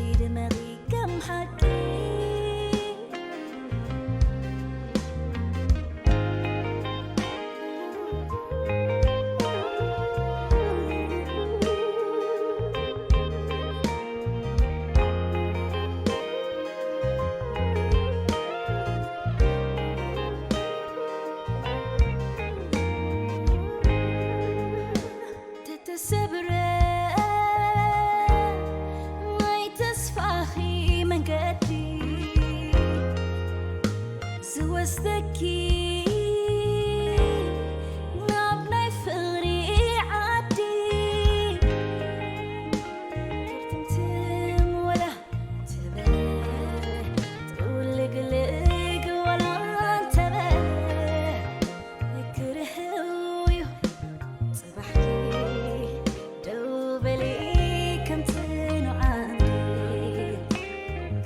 ይድመቒ ከም ሓቂ። ተተሰብረ ናይ ተስፋኺ መንገዲ ዝወስደኪ ናብ ናይ ፍቕሪ ዓዲ። ትምትም ወላ ትበል ጥውልግልግ ወላ እንተበል ክርህው እዩ። ጽባሕኪ ደው በሊ ከም ጽኑዓንቲ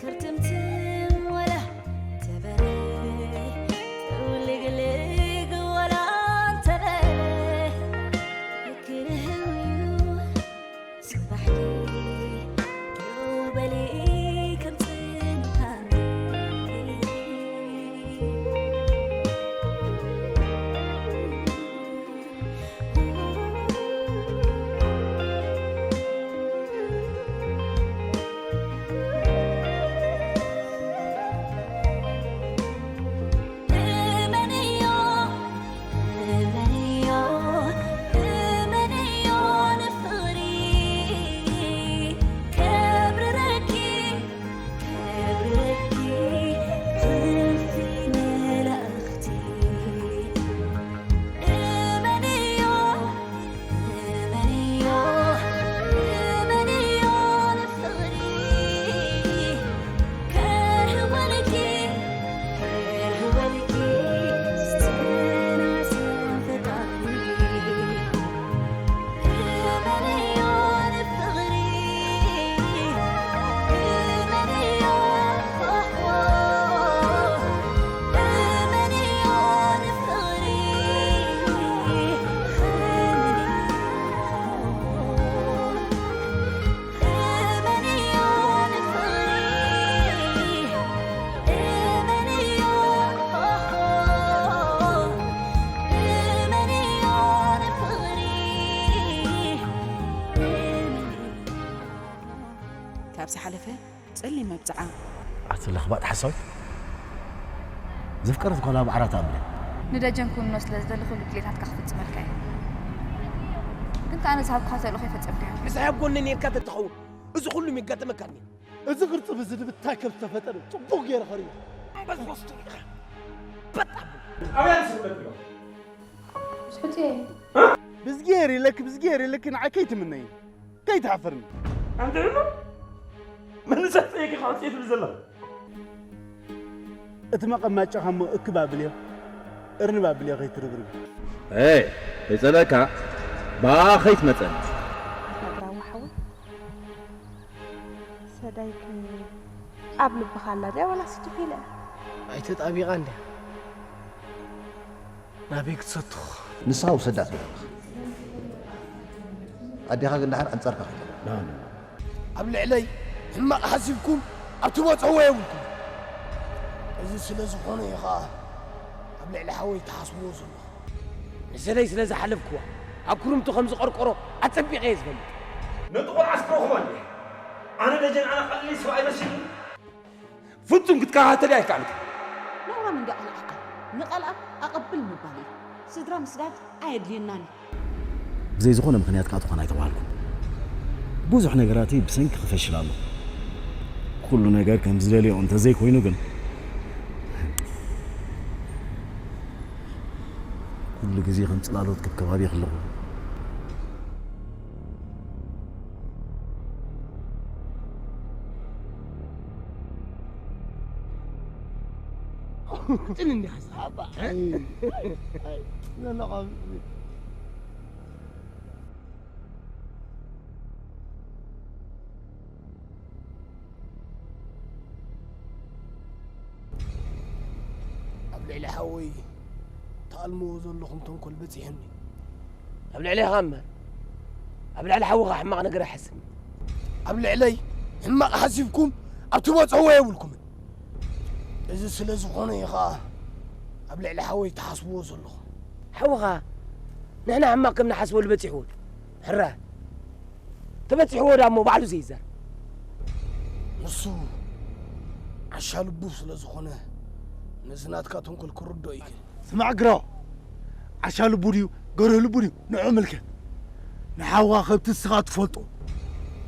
ክርትምትም ወላ ተበለ ጥውልግልግ ወላ እንተበለ ክርህው እዩ። ጽባሕኪ ደው በሊ ከም ጽንዓንቲ። እመንዮ፣ እመንዮ፣ እመንዮ ንፍቕሪ ከብርረኪ፣ ከብርረኪ ብእልፊ መላእኽቲ። እመንዮ፣ እመንዮ፣ እመንዮ ንፍቕሪ ከህወልኪ፣ ከህወልኪ ዝተናሰፈ ጣዕሚ። እመንዮ ንፍቕሪ፣ እመንዮ፣ ኦሆ፣ እመንዮ ንፍቕሪ። እመንዮ ንፍቕሪ፣ እመንዮ፣ ኦሆ፣ እመንዮ ንፍቕሪ፣ እመንዮ። ካብ ዝሓለፈ ጸሊም መብጽዓ። ኣቲ ለኽባጥ ሓሳዊት። ዘፍቀረት ጓል ኣብ ዓራት ኣብለ። ንደጀን ክውንኖ ስለ ዝደሊ ኩሉ ድሌታትካ ክፍጽመልካ እየ። ግን ከኣ ነዚ ሃብኩኻ ተልእኾ ይፈጸምካዮ። ምሳይ ኣብ ጎኒ ኔርካ ተትኸውን፣ እዚ ኩሉ የጋጥመካኒ። እዚ ቅርጺ ብዝድብታይ ከም ዝተፈጠረ ጽቡቕ ገይረ ከርእዮ። በዝወስቱ ኢኻ። በጣም። ኣበይ ስርበት ነው? ስሑትየ። ብዝጌር ኢለክ፣ ብዝጌር ኢለክ ንዓይ ከይትምነይ። ከይትሓፍርኒ። ኣንተ ህሉ? መንሰት ጠየቂ ካብ ጽየት ብዘላ። እቲ መቐማጫኻ እሞ እክብ ኣብልዮ፣ እርንብ ኣብልዮ ከይትርብርብ። ኤ፣ ከይጸለእካ፣ ብኣ ከይትመጸኒ። ናብራዊ ሓወይ፣ ሰዳይክ ኣብ ልብኻ ኣላ ድያ ዋላስ ትኺለ? ኣይተጣቢቓ እንድያ። ናበይ ክትሰትኹ? ንስኻ ውሰዳ ትብለካ። ኣዴኻ ግን ደሓር ኣንጻርካ ኸይዳ። ና፣ ና። ኣብ ልዕለይ ሕማቕ ሓሲብኩም ኣብ ትበጽሕዎ የብልኩም። እዚ ስለ ዝኾነ እዩ ኸኣ ኣብ ልዕሊ ሓወይ ትሓስብዎ ዘለኹም። ንሰለይ ስለ ዝሓለፍክዋ ኣብ ክርምቱ ከም ዝቐርቆሮ ኣጸቢቐ እየ ዝፈልጥ። ነቲ ቆልዓስ ክረኽቦ እንድየ። ኣነ ደጀን ኣነ ቀሊል ሰብኣይ መሲሉኒ። ፍጹም ክትከታተሊ ኣይከኣልክን። ናብራ እንዲ ኣቕንዓካ ንቓልኣ ኣቐብል ምባል እዩ። ስድራ ምስዳድ ኣየድልየናን እዩ። ብዘይ ዝኾነ ምኽንያት ከኣ ትኾን ኣይተባሃልኩን። ብዙሕ ነገራተይ ብሰንኪ ክፈሽል ኣሎ። ኩሉ ነገር ከም ዝደልዮ እንተዘይኮይኑ ግን፣ ኩሉ ግዜ ከም ጽላሎት ክብ ከባቢ ከለኹ። ጥን እንዲኻ ኣባ። እ? ኣይ፣ ኣይ፣ ኖ፣ ኖ፣ ኖ። ኣብ ልዕሊ ሓወይ ትኣልምዎ ዘለኹም ተንኮል በጺሑኒ። ኣብ ልዕሌኻ እምበር፣ ኣብ ልዕሊ ሓውኻ ሕማቕ ነገር ኣይሓስብን። ኣብ ልዕለይ ሕማቕ ሓሲብኩም ኣብ ትበጽሕዎ የብልኩምን። እዚ ስለ ዝኾነ እዩ ኸኣ ኣብ ልዕሊ ሓወይ ትሓስብዎ ዘለኹም። ሓወኻ ንሕና ሕማቕ ከም ንሓስበሉ በጺሕዎ። ሕራ። ተበጺሕዎ ዳ እሞ ባዕሉ ዘይዛር። ንሱ ዓሻ ልቡ ስለ ዝኾነ ነዚ ናትካ ተንኮል ክርድኦ ይኽእል። ስማዕ ግራው፣ ዓሻ ልቡ ድዩ ገርህ ልቡ ድዩ ንዑ ምልከት። ንሓውኻ ከብቲ ንስኻ ትፈልጦ።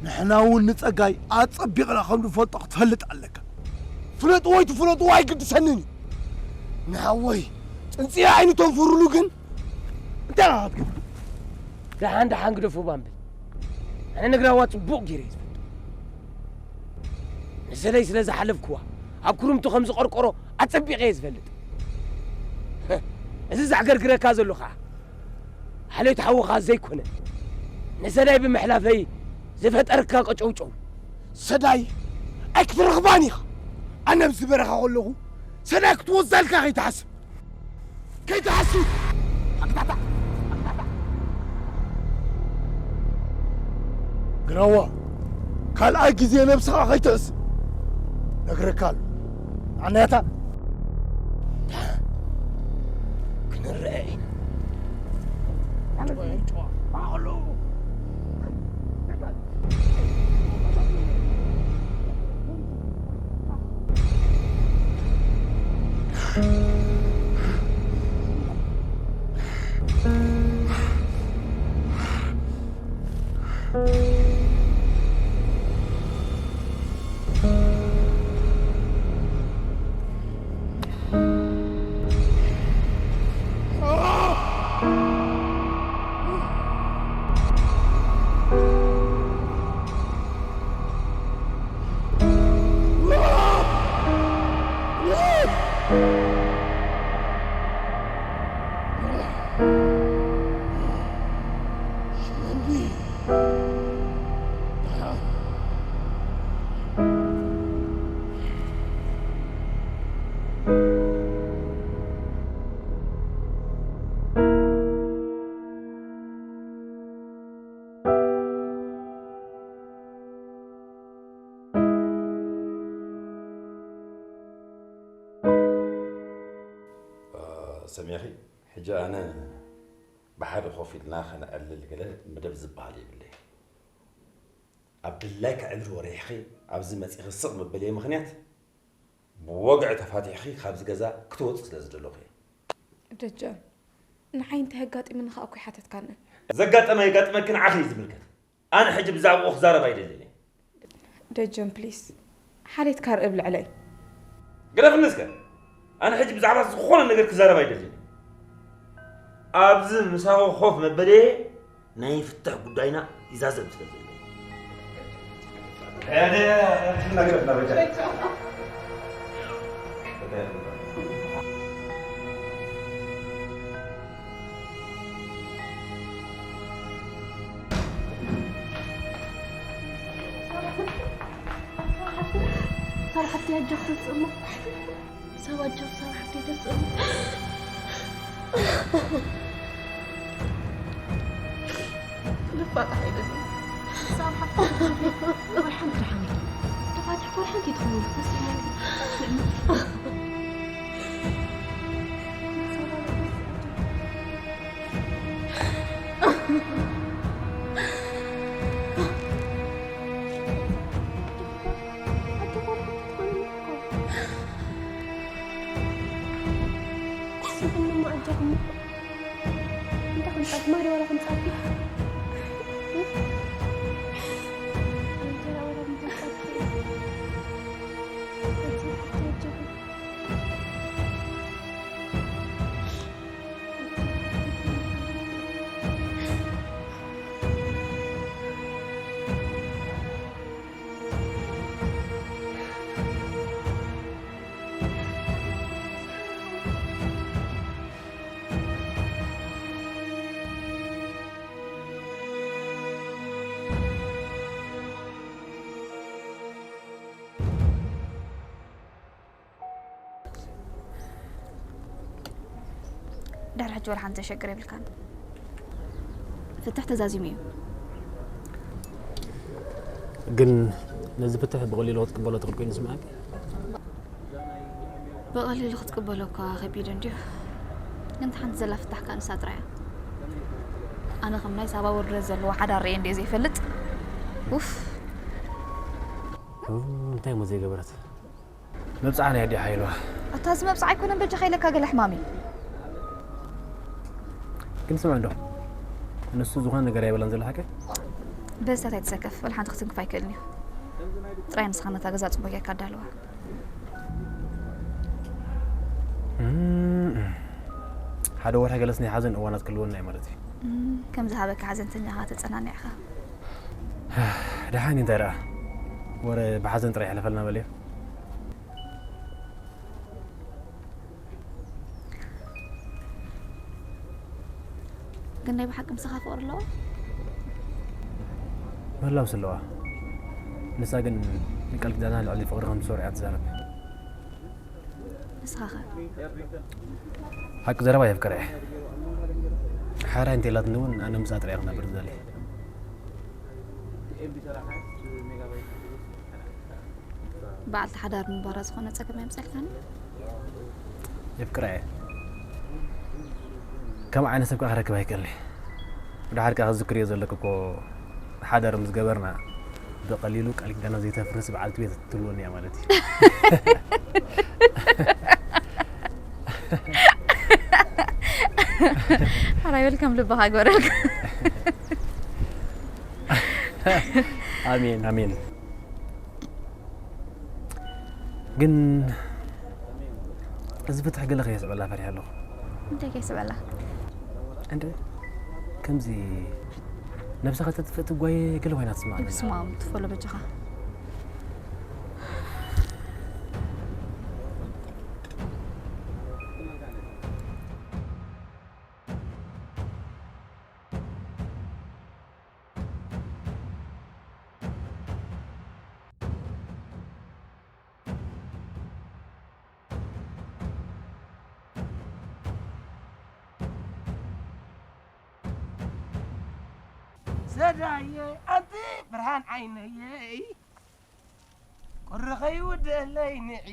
ንሕና እውን ንጸጋይ ኣጸቢቕና ከም ንፈልጦ ክትፈልጥ ኣለካ። ፍለጥዎ ኣይትፍለጥዎ ኣይግድሰንን እዩ። ንሓወይ ጽንጽያ ኣይንተንፍርሉ ግን እንታይ ኢኻ ክትገብር? ደሓን ደሓን ግደፎ ባምብል። ኣነ ነግራዋ ጽቡቕ ገይረ እየ ዝፈልጦ። ንሰለይ ስለ ዝሓለፍክዋ ኣብ ክርምቱ ከም ዝቐርቆሮ ኣጸቢቐ እየ ዝፈልጥ። እዚ ዘዕገርግረካ ዘሎ ኸዓ ሓልዮት ሓውኻ ዘይኮነ፣ ንሰዳይ ብምሕላፈይ ዝፈጠርካ ቀጨውጨው። ሰዳይ ኣይክትረኽባን ኢኻ። ኣነ ኣብዚ በረኻ ከለኹ ሰዳይ ክትወዛልካ ከይትሓስብ። ከይትሓስብ። ግራዋ፣ ካልኣይ ግዜ ነብስኻ ከይትሕስብ ነግረካ ኣሎ። ኣነታ ክንረአ ኢና። ሰሚዕኺ? ሕጂ ኣነ ብሓደ ኮፍ ኢልና ከነዕልል ገለ መደብ ዝበሃል የብለይ። ኣብ ድላይካ ዕድል ወሪሕኺ ኣብዚ መጺኺ ስቕ መበልየ ምኽንያት ብወግዒ ተፋቲሕኺ ካብዚ ገዛ ክትወጺ ስለ ዝደለኹ እየ። ደጀን፣ ንዓይ እንታይ ኣጋጢሙኒ ከኣ እኮ ኣይሓተትካንን። ዘጋጠመ የጋጥመኪ ንዓኺ እዩ ዝምልከት። ኣነ ሕጂ ብዛዕባኡ ክዛረብ ኣይደልን እየ። ደጀን ፕሊስ፣ ሓልየትካ ርእ ኣብ ልዕለይ። ግደፍኒ እስከ። ኣነ ሕጂ ብዛዕባ ዝኾነ ነገር ክዛረብ ኣይደልን እየ። ኣብዚ ምሳኺ ኮፍ መበለየ ናይ ፍትሕ ጉዳይና ይዛዘም ስለ ዘሎ። ሕደ፣ ሕደ፣ ሕደ፣ ሕደ። ሳራ ሓፍተይ ኣጆኺ ተስእሞ። ሳባ ኣጆኺ ሳራ ሓፍተይ ተስእሞ። ልፋታ ኣይደልን። ሳባ ሓፍተይ ወይ ሓንቲ ሓንቲ ተፋቲሕኩ ሓንቲ ትኸውን ተስእሞ። ዳር ሕጂ ወላ ሓንቲ ዘሸግር የብልካን። ፍትሕ ተዛዚሙ እዩ። ግን ነዚ ፍትሕ ብቐሊሉ ክትቅበሎ ትኽእል ኮይኑ ይስምዓካ? ብቐሊሉ ክትቅበሎ እኳ ከቢድ እንድዩ። ግን ሓንቲ ዘላ ፍታሕ ከኣ ንሳ ጥራይ እያ። ኣነ ከም ናይ ሳባ ውርደት ዘለዎ ሓዳር ርእየ እንድየ ዘይፈልጥ። ኡፍ። እንታይ እሞ ዘይገበረት? መብጽዓ ናይ ኣዲኣ ሓይልዋ። ኣታ እዚ መብጽዓ ኣይኮነን በጃኻ ኢለካ ገለ ሕማም እዩ። ግን ስምዕ እንዶ፣ ንሱ ዝኾነ ነገር ኣይበላን ዘሎ ሓቀይ? በስታት ኣይትሰከፍ፣ ወላ ሓንቲ ክትንክፍ ኣይክእልን እዩ። ጥራይ ንስኻ ነታ ገዛ ጽቡቅ ጌርካ ኣዳልዋ። እም፣ ሓደ ወርሒ ገለስ ናይ ሓዘን እዋናት ክህልወና እዩ ማለት እዩ። እም፣ ከም ዝሃበካ ሓዘንተኛ ኢኻ ተጸናኒዕኻ። ደሓን እንታይ ደኣ፣ ወረ ብሓዘን ጥራይ ይሕለፈልና በልዮ። ግን ናይ ብሓቂ ምሳኻ ፍቕሪ ኣለዋ? ምህላውስ ኣለዋ። ንሳ ግን ንቃል ኪዳና ልዕሊ ፍቕሪ ከም ትሰርዖ እያ ትዛረብ። ንስኻ ኸ? ሓቂ ዘረባ የፍቅር እየ። ሓራይ እንተላትኒ እውን ኣነ ምስኣ ጥራይ እየ ክነብር ዝደሊ። በዓልቲ ሓዳር ምንባራ ዝኾነ ጸገም ኣየምጸልካን? የፍቅራ እየ። ከም ዓይነት ሰብ ከዓ ክረክብ ኣይክእልኒ። ብድሓር ከዓ ክዝክርዮ ዘለክ እኮ ሓዳር ምስ ገበርና ብቐሊሉ ቃል ኪዳና ዘይተፍርስ በዓልቲ ቤት ትልወኒ እያ ማለት እዩ። ሓራይ ወልካም ልብኻ ግበረልካ። ኣሜን ኣሜን። ግን እዚ ፍትሕ ገለ ከየስዕበላ ፈሪሐ ኣለኹ። እንታይ ከይስዕበላ? እንደ ከምዚ ነብስኻ ተጥፍእ ትጓየ ገለ ኮይና ትስምዓኒ። ስማ ትፈሎ በጃኻ። ሰዳየ ኣንቲ ብርሃን ዓይነየይ ቁሪ ከይውድአለይ ንዒ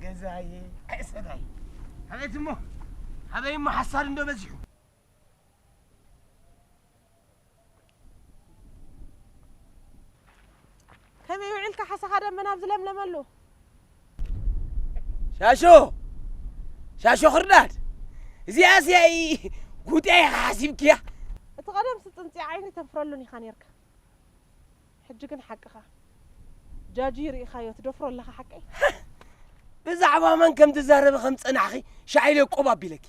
ገዛየ። ኣይ ሰዳይ ኣበይ እሞ ኣበይ እሞ ሓሳድ እንዶ በዚሑ። ከመይ ውዒልካ ሓሰኻ ደመና ኣብ ዝለምለመሉ? ሻሾ ሻሾ ክርዳድ እዚኣ እዚኣ ጉጢያ ኢኻ ሓሲብክያ። እቲ ቀደም ስጥንፂ ዓይኒ ተንፍረሉን ኢኻ ነርካ። ሕጂ ግን ሓቅኻ ጃጂ ርኢኻዮ ትደፍሮ ኣለኻ ሓቀይ። ብዛዕባ መን ከም ትዛረቢ ከም ጸናሕኺ ሻዒለ ቆብ ኣቢለኪ።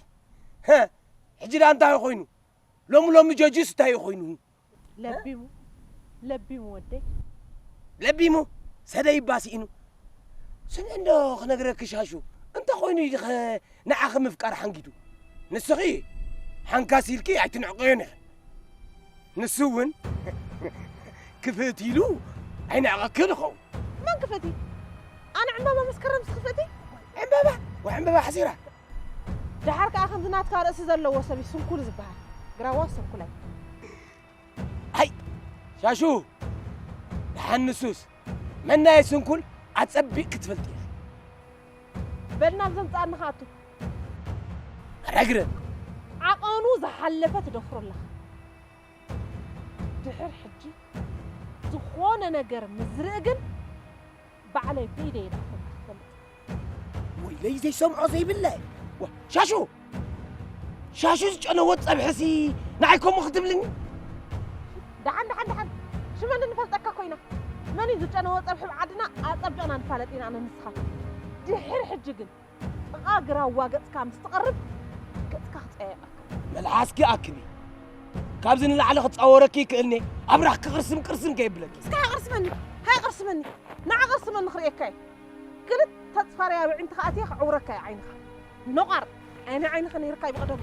ሕጂ ዳ እንታይ ኮይኑ? ሎሚ ሎሚ ጀጁስ እንታይ እዩ ኮይኑ? ለቢሙ ለቢሙ ወደይ። ለቢሙ ሰደይ እባ ስኢኑ። ስምዒ እንዶ ክነግረኪ ሻሹ፣ እንተ ኮይኑ እዩ ኸ ንዓኺ ምፍቃር ሓንጊዱ? ንስኺ ሓንካስ ኢልኪ ኣይትንዕቀዮን ኢኺ። ንሱ እውን ክፍእቲ ኢሉ ኣይንዕቐክን ይኸውን። መን ክፍእቲ? ኣነ ዕምባባ መስከረምስ ክፍእቲ? ዕምባባ ወይ ዕምባባ ሓሲራ? ደሓር ከኣ ከምዚ ናትካ ርእሲ ዘለዎ ሰብ እዩ ስንኩል ዝበሃል። ግራዋ ስንኩላይ። ኣይ ሻሹ፣ ደሓን ንሱስ መናየ ስንኩል ኣጸቢቕ ክትፈልጥ ኢኺ። በል ናብ ዘምጽኣኒ ከኣቱ። ረግረ ዓቐኑ ዝሓለፈ ትደፍሮ ኣለኻ። ድሕር ሕጂ ዝኾነ ነገር ምስ ዝርኢ ግን ባዕለይ ብኢደይ ይድኣኹም ክትፈልጥ። ወይለይ ዘይሰምዖ ዘይብለ። ዋ፣ ሻሹ! ሻሹ ዝጨነወት ጸብሕሲ ንዓይ ከምኡ ክትብልኒ? ደሓን ደሓን ደሓን ሽመን ንፈልጠካ ኮይና። መን እዩ ዝጨነወ ጸብሒ ብዓድና ኣጸቢቕና ንፋለጥ ኢና ኣነ ንስኻ። ድሕር ሕጂ ግን ጥቓ ግራዋ ገጽካ ምስ ትቐርብ ገጽካ ክጸየቐካ። መልሓስኪ ኣክቢ። ካብዚ ንላዕሊ ክጻወረኪ ይክእልኒ ኣብራኽኪ ቅርስም ቅርስም ከየብለኪ። እስካ ሃይ ቅርስመኒ፣ ሃይ ቅርስመኒ፣ ንዓ ቅርስመኒ ክርእየካ እየ። ክልተ ጽፋርያ ብዕንቲ ከኣትየ ክዕውረካ እየ ዓይንኻ። ኖቓር፣ ዓይኒ ዓይንኻ ነይርካ እዩ ብቐደሙ።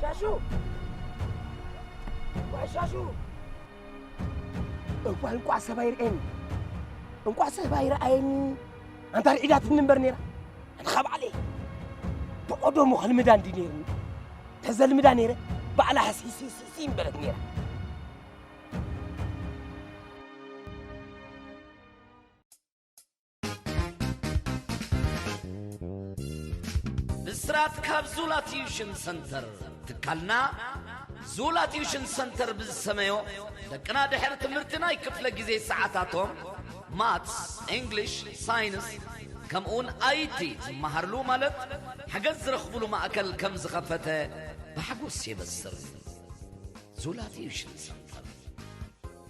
ሻሹ! ዋይ ሻሹ! እዋይ እንቋዕ ሰብ ኣይርኣየኒ። እንቋዕ ሰብ ኣይረኣየኒ። ኣንታ ርዒዳትኒ እምበር ነይራ። ኣነ ካብ ባዕለይ ብቐደሙ ከልምዳ እንዲ ነይርኒ። ተዘልምዳ ነይረ ባዕላ ሕስይስይስይ ምበለት ነይራ። ብስራት ካብ ዙላ ቲዩሽን ሰንተር። ትካልና ዙላ ቲዩሽን ሰንተር ብዝሰመዮ፣ ደቅና ድሕሪ ትምህርቲ ናይ ክፍለ ግዜ ሰዓታቶም ማትስ፣ እንግሊሽ፣ ሳይንስ፣ ከምኡውን ኣይቲ ዝመሃርሉ ማለት ሓገዝ ዝረኽብሉ ማእከል ከም ዝኸፈተ ብሓጎስ የበስር። ዙላ ቲዩሽን ሰንተር።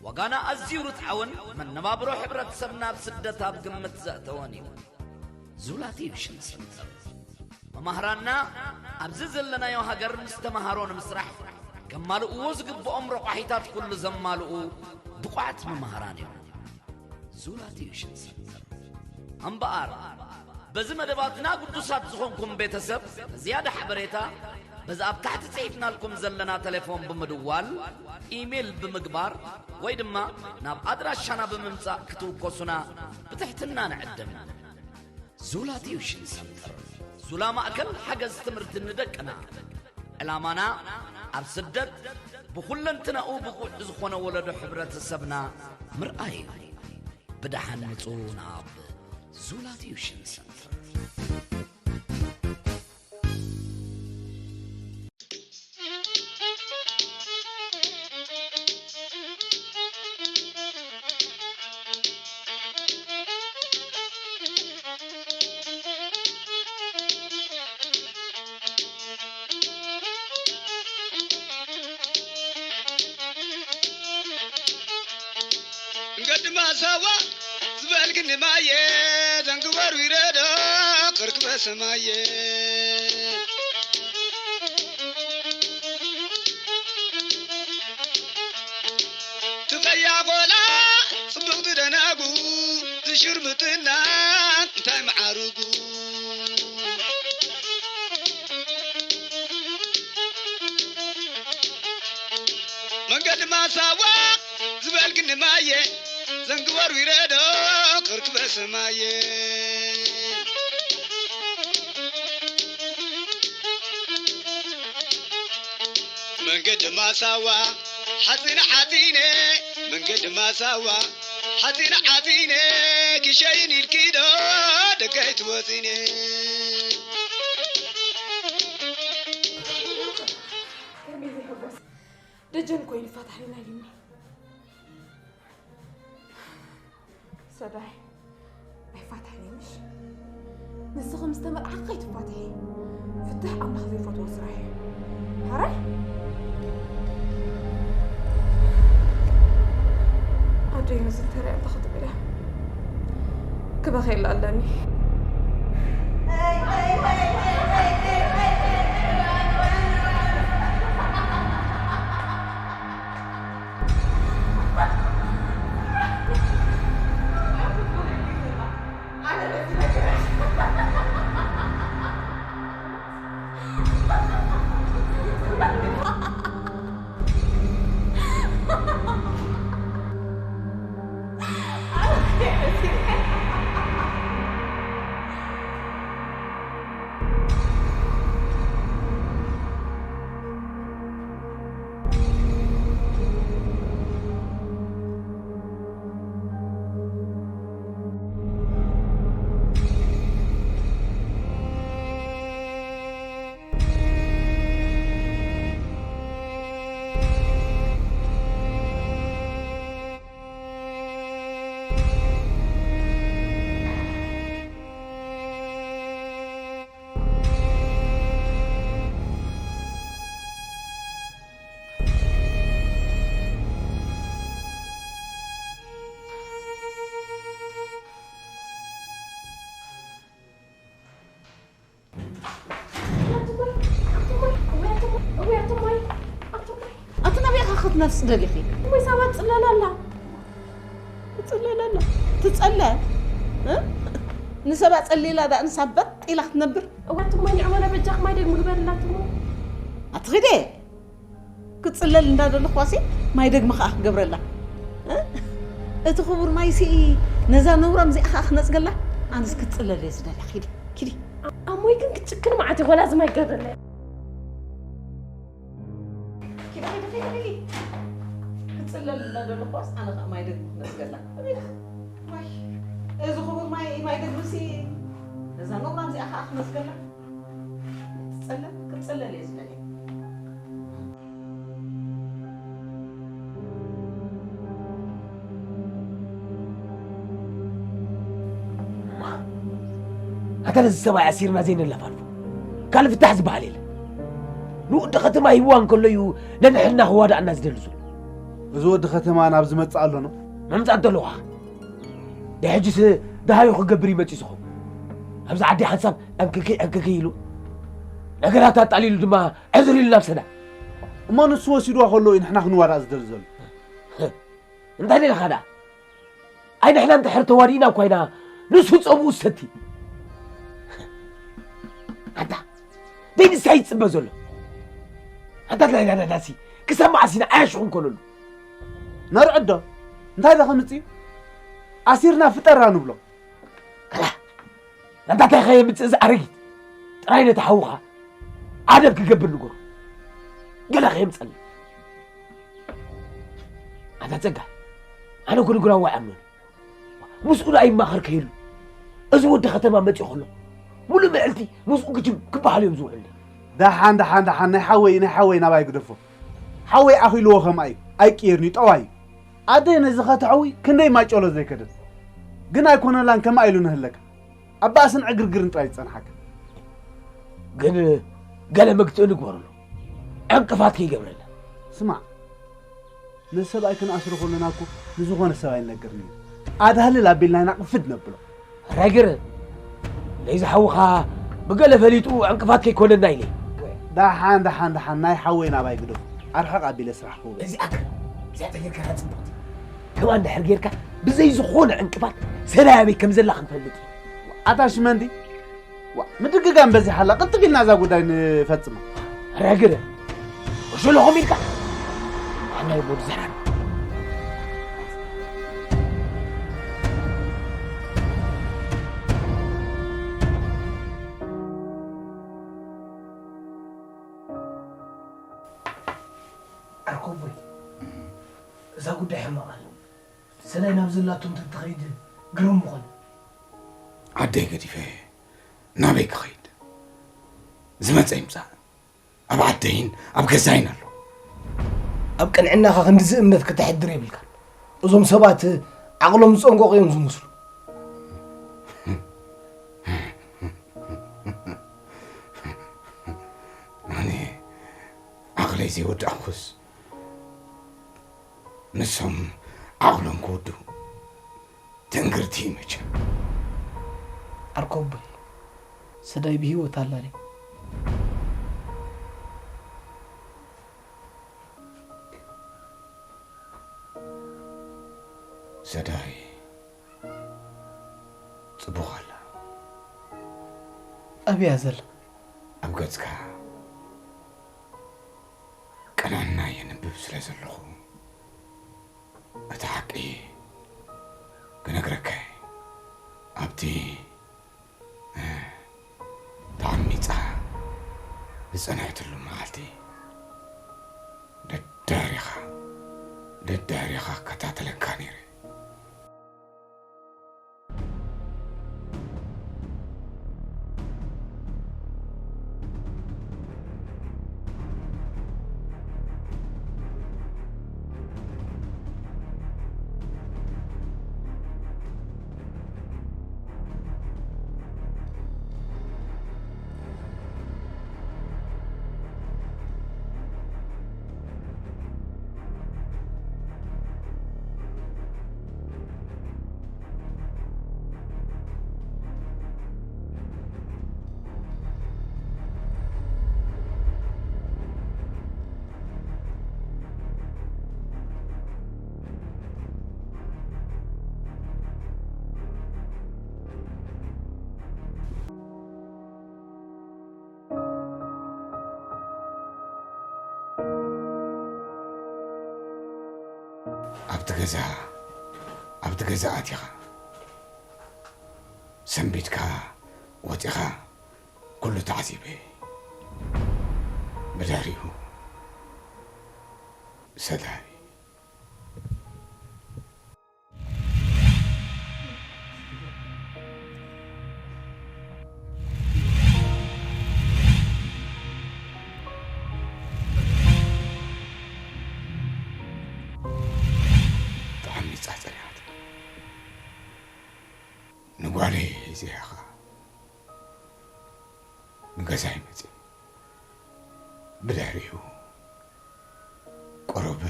ዋጋና ኣዝዩ ርትዓውን መነባብሮ ሕብረተሰብና ኣብ ስደት ኣብ ግምት ዘእተወን እዩ። ዙላ ቲዩሽን ሰንተር። መማህራንና ኣብዚ ዘለናዮ ሃገር ምስ ተመሃሮ ንምስራሕ ከማልእዎ ዝግብኦም ረቋሒታት ኩሉ ዘማልኡ ብቑዓት መማህራን እዮም። ዙላ ቲዩሽን ሰንተር። እምበኣር፣ በዚ መደባትና ግዱሳት ዝኾንኩም ቤተሰብ፣ ንዝያዳ ሓበሬታ በዚ ኣብ ታሕቲ ጽሒፍናልኩም ዘለና ቴሌፎን ብምድዋል፣ ኢሜይል ብምግባር፣ ወይ ድማ ናብ ኣድራሻና ብምምጻእ ክትውከሱና ብትሕትና ንዕድም። ዙላ ቲዩሽን ሰንተር። ዙላ ማእከል ሓገዝ ትምህርቲ ንደቅና። ዕላማና ኣብ ስደት ብኹለንትናኡ ብቑዕ ዝኾነ ወለዶ ሕብረተሰብና ምርኣይ እዩ። ብደሓን ምጹ ናብ ዙላ ቲዩሽን ሰንተር። ገድማ ሳዋ ዝበልግኒ ማየ ዘንግበር ዊረዶ ክርክበ ሰማየ። ትቐያ ቆላ ጽቡቕ ትደናጉ ዝሽርምጥና እንታይ መዓርጉ። መንገዲ ማሳዋ ዝበልግኒ ማየ ዘንግበር ዊረዶ ክርክበ ሰማየ። መንገዲ ማሳዋ ሓፂነ ሓፂነ መንገዲ ማሳዋ ሓፂነ ሓፂነ ክሸይን ኢልኪዶ ደጋይ ትወፂነ። ደጀን ኮይኑ ይፋታሕልና ኢሉኒ። ሰዳይ ኣይፋታሕኒ ምሽ። ንስኺ ምስ ተመርዓኺ ከይትፋትሒ። ፍትሕ ኣምላኽ ዘይፈትዎ ስራሕ እዩ። ሕራይ? ኣደይ ነዚ እንተሪኣ እንታይ ክትብል እያ? ክበኽየላ ኣለኒ። ኣቲ ናበይ ኢኻ ክትነፍሲ ደሊኺ? እሞይ ሳባ ትጽለል ኣላ። ትጽለል ኣላ። ትጸለ? እ? ንሰባ ጸሊላ ደኣ ንሳ በጥ ኢላ ክትነብር? እዋቲ እሞይ ንዕመላ በጃኽ ማይ ደግ ምግበርላትሞ። ኣትኺደ? ክጽለል እንዳደለኹዋሲ ማይ ደግሚ ከኣ ክገብረላ። እ? እቲ ክቡር ማይሲ ነዛ ነውራም እዚኣ ከኣ ክነጽገላ? ኣነስ ክትጽለል እየ ዝደሊ። ኪዲ፣ ኪዲ። ኣሞይ ግን ክትጭክን መዓት ይኾላ እዚ ማይ ገብረላ። ኪዲ፣ ኪዲ፣ ኪዲ፣ ኪዲ። ክጽለል እንዳደለኹዋስ ኣነ ከኣ ማይ ደግሚ ክነጽገላ። ማይ። እዚ ክቡር ማይ፣ ማይ ደግምሲ ነዛ ነውራም እዚኣ ከኣ ክነጽገላ። ክጸለል፣ ክጸለል እየ ዝደሊ። ኣታ ነዚ ሰብኣይ ኣሲርና ዘይነለፋልፎ ካልእ ፍታሕ ዝበሃል የለን። ንወዲ ከተማ ሂብዋ እንከሎ እዩ ነንሕና ክዋዳእና ዝደሊ ዘሎ። እዚ ወዲ ከተማ ናብ ዝመጽእ ኣሎ ነው? ምምጻእ እንተለኹ ደይ ሕጂስ ደሃዩ ክገብር እዩ መጺኡ ዝኸውን። ኣብዚ ዓዲ ሓንሳብ ዕንክኪ ዕንክኪ ኢሉ ነገራት ኣጣሊሉ ድማ ዕዝር ኢሉ ናብ ሰዳ። እሞ ንሱ ወሲድዋ ከሎ እዩ ንሕና ክንዋዳእ ዝደሊ ዘሎ። እንታይ ደለኻ ደኣ? ኣይ ንሕና እንድሕር ተዋዲእና እኳ ኢና ንሱ ጸምኡ ዝሰቲ። ኣንታ ደይ ንሳ ይጽበ ዘሎ። ኣንታ ናይና ናናሲ ክሰማዕ ሲና ኣያሽኹን ከለሉ። ነርዕዶ እንታይ ዶ ከምጽእ እዩ? ኣሲርና ፍጠራ ንብሎ። ከላ ናንታታይ ከየምጽእ እዚ ኣረጊት ጥራይ ነቲ ሓውኻ ኣደብ ክገብር ንገሩ። ገለ ከየምጸልና። ኣታ ጸጋ ኣነ ኩሉ ግራዋ ይኣምኖን። ምስኡ ደኣ ይማኸር ከይህሉ። እዚ ወዲ ከተማ መጺኡ ከሎ ሙሉእ መዕልቲ ምስኡ ግጅም ክበሃል እዮም ዝውዕሉ። ደሓን ደሓን ደሓን ናይ ሓወይ ናይ ሓወይ ናባይ ግደፎ። ሓወይ ኣኺልዎ ከምኣ እዩ ኣይቅየርን እዩ ጠዋይ እዩ። ኣደይ ነዚ ኸትሐዊ ክንደይ ማጨሎ ዘይከደት ግን ኣይኮነላን ከምኣ ኢሉ ንህለካ። ኣብ ባእስን ዕግርግርን ጥራይ ዝጸንሓካ። ግን ገለ መግትኢ ንግበረሉ። ዕንቅፋት ከይገብረልና። ስማዕ ነዚ ሰብኣይ ክንኣስሮ ከለና እኮ ንዝኾነ ሰብ ኣይንነግርን እዩ። ኣዳህልል ኣቢልና ኢና ቅፍድ ነብሎ። ራይገር ነዚ ሓውኻ ብገለ ፈሊጡ ዕንቅፋት ከይኮነና ኢለ። ደሓን ደሓን ደሓን ናይ ሓወይ ናባይ ግደፉ። ኣርሕቕ ኣቢለ ስራሕ ክውዕል። እዚኣ ከ እዚኣ ተጌርካ እያ ጽብቕቲ። ከምኣ እንድሕር ጌርካ ብዘይ ዝኾነ ዕንቅፋት ሰናይ ኣበይ ከም ዘላ ክንፈልጥ እዩ። ኣታ ሽመንዲ ዋ ምድግጋም በዚሓላ ቅልጥፍ ኢልና እዛ ጉዳይ ንፈጽማ። ረግረ ወሸለኹም ኢልካ ኣናይ ቦድ ዘራር ዓርኮቦይ እዛ ጉዳይ ሕማቕ ኣለ። ሰናይ ናብ ዘላቶ እንተትኸይድ ግርም ምኾነ። ዓደይ ገዲፈ ናበይ ክኸይድ? ዝመጸ ይምጻእ። ኣብ ዓደይን ኣብ ገዛይን ኣሎ። ኣብ ቅንዕናኻ ክንድዚ እምነት ከተሕድር የብልካን። እዞም ሰባት ዓቕሎም ዝጸንቀቑ እዮም ዝመስሉ። ኣነ ዓቕለይ ዘይወዳእኩስ ንሶም ዓቕሎም ክወድኡ ትንግርቲ እዩ መቸም። ዓርኮቦይ ሰዳይ ብህይወት ኣላ ድያ? ሰዳይ ጽቡቕ ኣላ። ኣበይ እያ ዘላ? ኣብ ገጽካ ቅንዕና የንብብ ስለ ዘለኹ እቲ ሓቂ ክነግረካ እየ። ኣብቲ ተዓሚጻ ዝጸንሐትሉ መዓልቲ ደድሕሪኻ ደድሕሪኻ እከታተለካ ነይረ። ኣብቲ ገዛ ኣብቲ ገዛ ኣቲኻ ሰንቢትካ ወጺኻ ኩሉ ተዓዚበ። ብድሕሪኡ ሰዳይ ሬ ዜኻ ንገዛይ መጽእ። ብድሕሪኡ ቁሩብ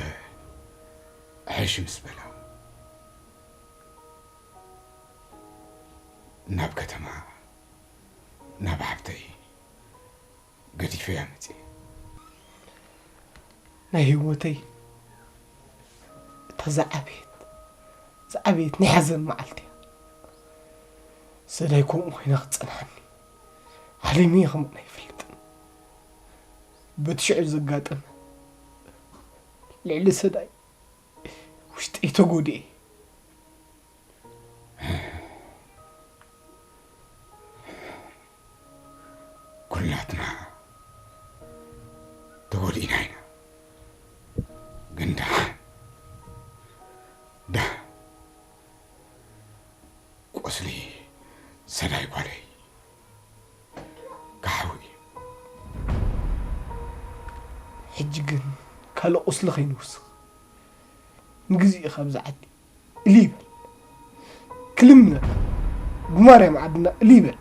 ሕሽ ምስ በላ፣ ናብ ከተማ፣ ናብ ሓብተይ ገዲፈያ መጽእ። ናይ ህይወተይ እታ ዝዓበየት፣ ዝዓበየት ናይ ሓዘን መዓልቲ እያ። ሰዳይ ከምኡ ኮይና ክትጸንሓኒ ሓሊመ ከማን ኣይፈልጥን። በቲ ሽዑ ዘጋጠመ ልዕሊ ሰዳይ ውሽጠይ ተጎዲኤ። ኩላትና ተጎዲእና ኢና። ግን ደሓን፣ ደሓን ቁስሊ ሰዳይ ጓለይ ክሓዊ እዩ። ሕጂ ግን ካልእ ቁስሊ ከይንውስኽ፣ ንግዜኡ ካብዚ ዓዲ እልይ በል። ክልምነካ ብማርያም ዓድና እልይ በል።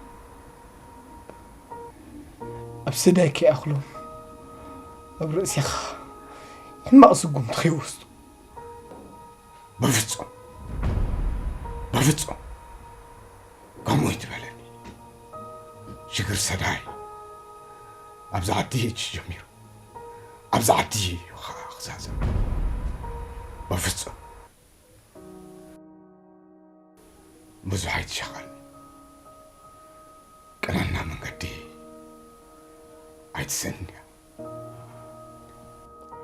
ኣብ ሰዳይ ከይኣኽሎም ኣብ ርእሴኻ ሕማቕ ስጉምቲ ከይወስዱ። በፍጹም፣ በፍጹም ከምኡ ኣይትበለኒ። ሽግር ሰዳይ ኣብዚ ዓዲ እዩ ጀሚሩ። ኣብዚ ዓዲ እዩ ኸዓ ክዛዘም። በፍጹም ብዙሕ ኣይትሸቐኒ። ቅናና መንገዲ ኣይትስእንን እያ።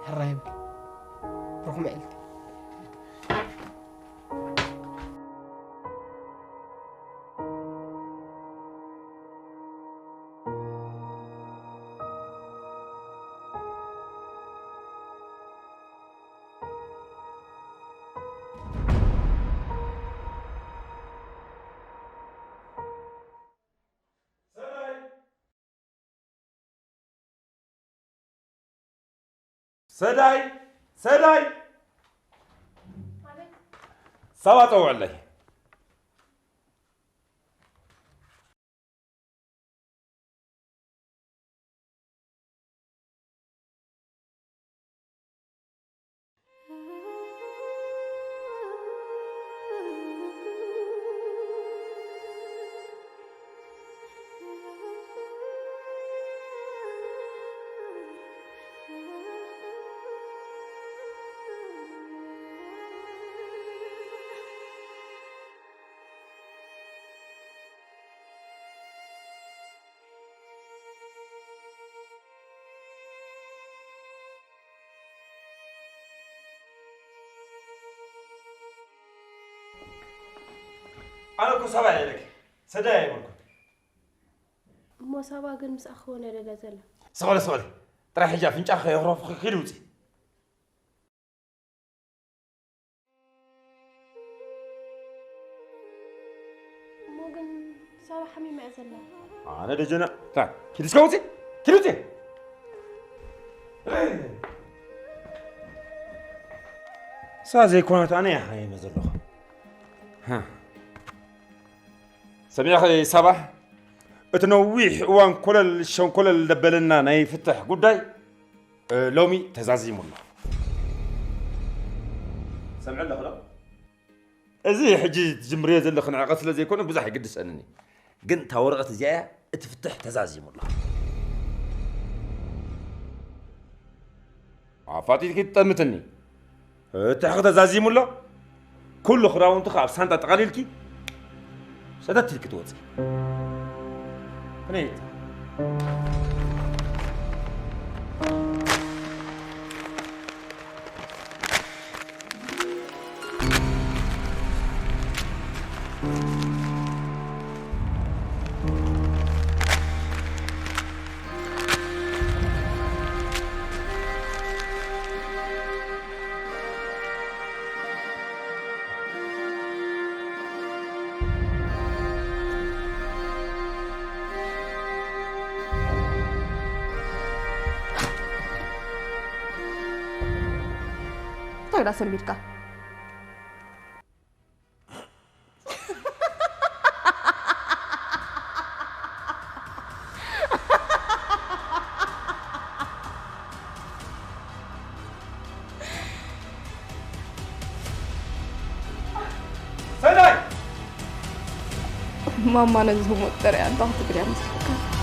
ሕራይ በል። ብሩኽ መዓልቲ። ሰዳይ! ሰዳይ! ሳባ ጸውዕለይ። ኣነ እኮ ሳባ እየ ኢለኪ፣ ሰዳይ ኣይበልኩን። እሞ ሳባ ግን ምስኣ ክኾን እየ ደልያ ዘላ። ስቕ በሊ፣ ስቕ በሊ። ጥራይ ሕጂ ኣፍንጫኺ ከየኹረፍኺ ኪዲ ውፂ። እሞ ግን ሳባ ሓሚማ እያ ዘላ። ኣነ ደጀና፣ ታ፣ ኪዲ እስከ ውፂ፣ ኪዲ ውፂ። እሳ ዘይኮነት ኣነ እየ ሓሚመ ዘለኹ። ሃ። ሰሚዕኺ ሳባ፣ እቲ ነዊሕ እዋን ኮለል ሸንኮለል ደበለና ናይ ፍትሕ ጉዳይ፣ እ፣ ሎሚ ተዛዚሙ ኣሎ። ሰምዐ ኣለኹ ዶ? እዚ ሕጂ ትጅምርዮ ዘለኺ ንዕቀት ስለ ዘይኮነ ብዙሕ ኣይግድሰንን እዩ። ግን እታ ወረቐት እዚኣ እያ፣ እቲ ፍትሕ ተዛዚሙ ኣሎ። ኣፋጢጥኪ ትጠምትኒ። ፍትሕኺ ተዛዚሙ ኣሎ። ኩሉ ክዳውንትኺ ኣብ ሳንጣ ጠቓሊልኪ ሰተት ኢልኪ ትወፂ። ፍንይቲ። እንታይ ዳ ሰንቢድካ? ማማ ነዚ ህሞት ጥሪያ እንታ ክትብል እያ መስለካ።